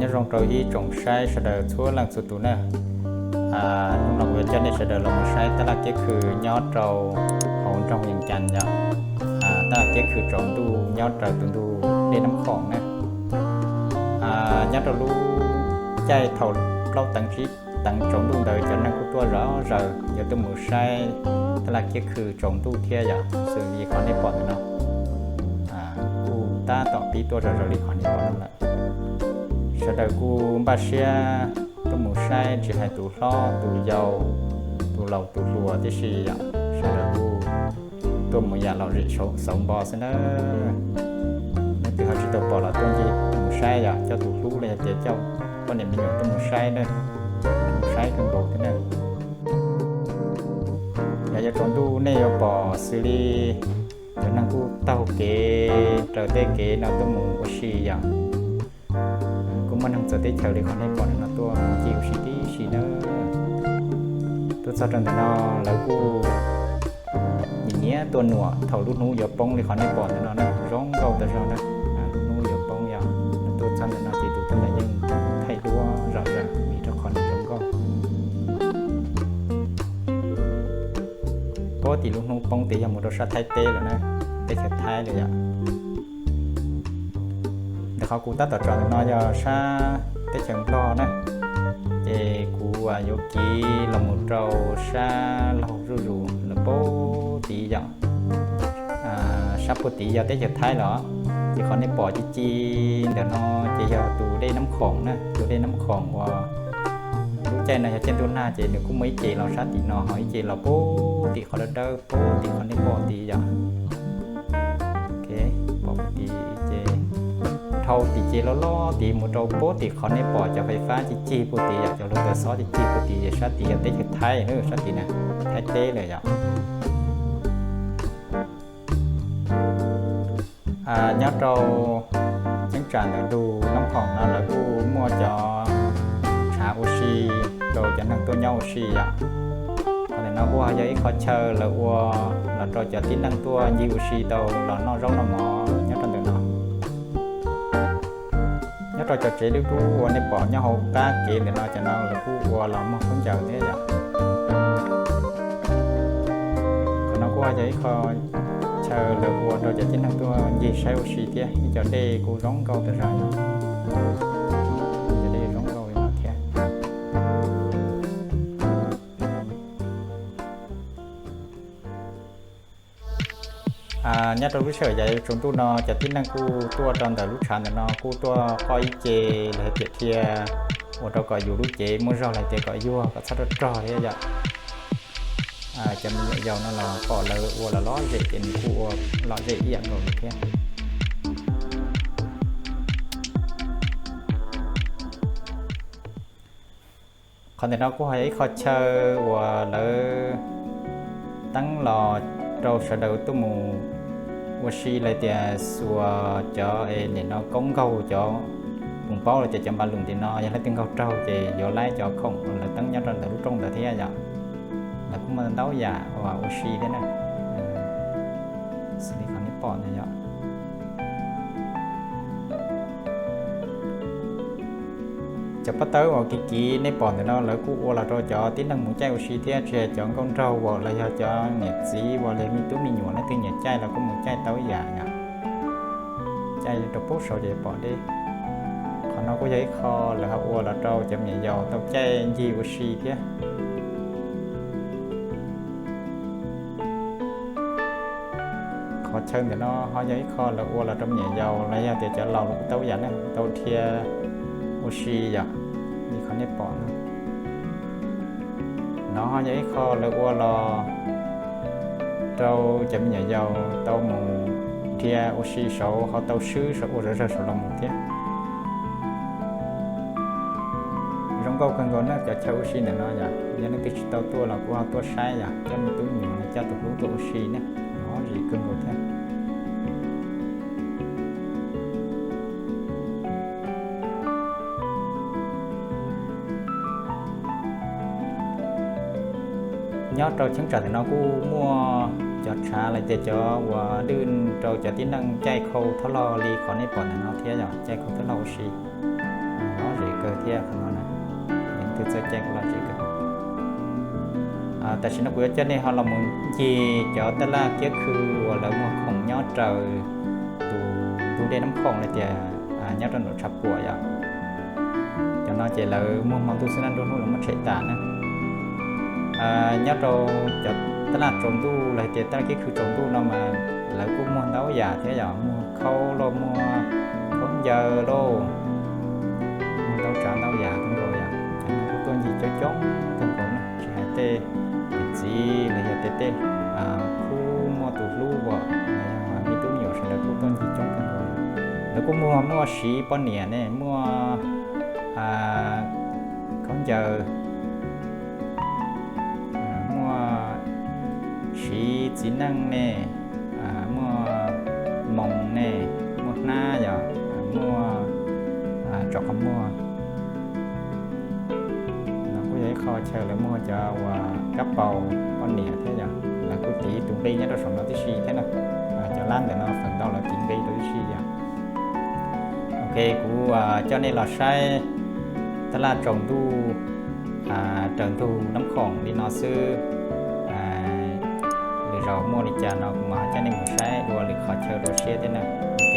Nyob zoo rau ib tsoom saib sawv daws txhua leej txhua tus na. Hnub no kuv yuav coj nej sawv daws los mus saib tab laj kiab khw nyob rau hauv nroog Yees Cas yom. Tab laj kiab khw tsaus ntuj nyob raws tus ntug dej Nab Khoom na. Nyob rau lub caij thaum plaub teev tsib teev tsaus ntuj ntawd cov neeg kuj tuaj zom zaws yuav tuaj mus saib tab laj kiab khw tsaus ntuj thiab yom, xws li qhov nej pom ntawm no. Kuj tab tom pib tuaj zom zaws li qhov nej pom no lawm. Sawv daws kuj npaj siab tuaj mus saib, tsis hais tus hlob tus yau, tus laus tus hluas tib si yom, sawv daws kuj tuaj mus yam lom zem xauv npo xwb na. Leej twg ho tsis tau pom los tuaj ncig mus saib yom, coj tus hlub los yog tias coj poj niam me nyuam tuaj mus saib na, mus saib kawg nkaus thiab na. Yog yuav tsaus ntuj nej yuav pom xws li cov neeg kuj taug kev raws tej kev no tuaj mus ua si yom. Kuj muaj neeg txawv teb chaws li qhov nej pom no tuaj ncig ua si tib si na. Tuaj txog rau ntawm no lawv kuj nim nyiam tuaj nuam thaum lub hnub yuav poob li qhov nej pom ntawm no na, zoo nkauj tas zog na. Lub hnub yuav poob yom, tuaj txog ntawm no ces tus tuaj no yeej thaij duab zom zaws vim rau qhov nws zoo nkauj. Puag tim lub hnub poob ces yog mus rau sab Thaib teb lawm na, teb chaws Thaib lawm yom. Ntawm qhov kuv tab tom tsom ntawm no yog sab teb chaws Nplog na, ces kuv yuav kiv los mus rau sab laug zuj zus lawm puag tid yom. Sab puag tid yog teb chaws Thaib lawm, ces qhov nej pom ci ci ntawm no ces yog tus dej Nab Khoom na, tus dej Nab Khoom uas lub caij no yog caij ntuj nag ces nws kuj muaj ib ce los sab tim no, ho ib ce los puag tim qhov dawb dawb puag tim qhov nej pom tid yom. Pom puag tid ces dhau tim ce loj loj tid mus rau puag tim qhov nej pom cov fais fab ci cig puag tid yom, cov hluav taws xob ci cig puag tid ces sab tid yog teb chaws Thaib na, sab tid na, Thaib teb lawm yom. Nyob rau cheeb tsam ntawm ntug Nab Khoom no lawv kuj muaj cov tshav ua si rau cov neeg tuaj nyob ua si yom. Qhov ntawm no kuj yog ib qho chaw lawv ua los rau cov tib neeg tuaj ncig ua si tau los noj zaub noj mov nyob rau ntawm no. Nyob rau cov tsev dub dub uas nej pom nyob hauv qab kev ntawm no, cov no lawv kuj ua los muag khaub ncaws thiab yom. Qhov no kuj yog ib qho chaw lawv ua rau cov tib neeg tuaj ncig saib ua si thiab, ib co dej kuj zoo nkauj tas zog, cov dej zoo nkauj li no thiab. Nyob rau lub sij hawm yav yuav tsaus ntuj no cov tib neeg kuj tuaj rau ntawm lub tshav ntawm no kuj tuaj qoj ib ce los tias dhia ua rau kom yus lub cev muaj zog los tias kom yuag kom txhob rog rog thiab yom. Cov me nyuam yaus no los pom lawv ua los lom zem ces nws kuj ua lom zem ib yam nkaus li thiab. Qhov ntawm no kuj ho yog ib qho chaw uas lawv teeb los rau sawv daws tuaj mus ua si los tias xuas cov es nim no koob nkaug cov, kuv paub los tias cov npa lus tim no yog leej twg nkaug raug ces yuav laib cov khoom uas lawv teeb nyob rau ntawm lub rooj ntawd thiab yom. Lawv kuj muaj ntau yam uas ua si thiab na, xws li qhov nej pom ntawd yom. Cov pob tawb uas kiv kiv nej pom ntawm no lawv kuj ua los rau cov tib neeg mus caij ua si thiab, tsis hais cov nkauj nraug uas los yog cov niam txiv uas los yog me tub me nyuam leej twg nyiam caij los kuj mus caij tau ib yam yom. Caij rau pub saud ces pom deb. Qhov no kuj yog ib qho lawv ho ua los rau cov me nyuam yaus tau caij ncig ua si thiab. Qhov chaw ntawm no ho yog ib qho lawv ua los rau me nyuam yaus los yog tias cov laus los kuj tau ib yam ne, tau dhia ua si yom, li qhov nej pom no. No ho yog ib qho lawv ua los rau cov me nyuam yaus tau mus dhia ua si saud, ho tau swb saum ua zov zawg saud los mus thiab. Zoo nkauj kawg nkaus na cov chaw ua si ntawm no yom. Yog leej twg tsis tau tuaj los kuj ho tuaj saib yom, coj me tub me nyuam los coj tus hlub tuaj ua si ne, no zoo kawg nkaus thiab. Nyob rau cheeb tsam ntawm no kuj muaj cov tshav los tias cov uas lwj rau cov tib neeg caij khau thoj loj li qhov nej pom ntawm no thiab yom, caij khau thoj loj ua si. lom zem kawg thiab qhov no na. Leej twg txawj caij kuj lom zem kawg. Tam sim no kuv yuav coj nej ho los mus ncig cov tab laj kiab khw uas lawv muag khoom nyob raws tus ntug dej Nab Khoom los tias nyob rau nram tshav puam yom. Cov no ces lawv muag hmo ntuj xwb na, nruab hnub lawv muab tshem tas na. Nyob rau cov tab laj tsaus ntuj los tias tab laj kiab khw tsaus ntuj no mas lawv kuj muag ntau yam thiab yom, muag khaub lauj, muag khaub ncaws lauj, muag ntau tsav ntau yam kawg nkaus yom. Cov no kuj tuaj ncig coob coob kawg nkaus na, tsis hais tej niam txiv los yog tej tej khub muaj tus hlub uas me tub me nyuam sawv daws kuj tuaj ncig coob kawg nkaus. Lawv kuj muag, muaj siv poj niam ne, muaj khaub ncaws, muaj siv txiv neej ne, muaj moos ne, muaj hnab yom, muaj tso qhov muag. No kuj yog ib qho chaw lawv muag cov uas kab paus poj niam thiab yom, lawv kuj tiv tus nqi nyob rau saum no tib si thiab na. Cov lab ntawm no feem ntau lawv tiv nqi rau tib si yom. Ok, kuv coj nej los saib tab laj tsaus ntuj raws ntug Nab Khoom li no xwb. Lwm zaus muaj li cas no kuv mam coj nej mus saib dua lwm qhov chaw dua siab thiab na. Ok,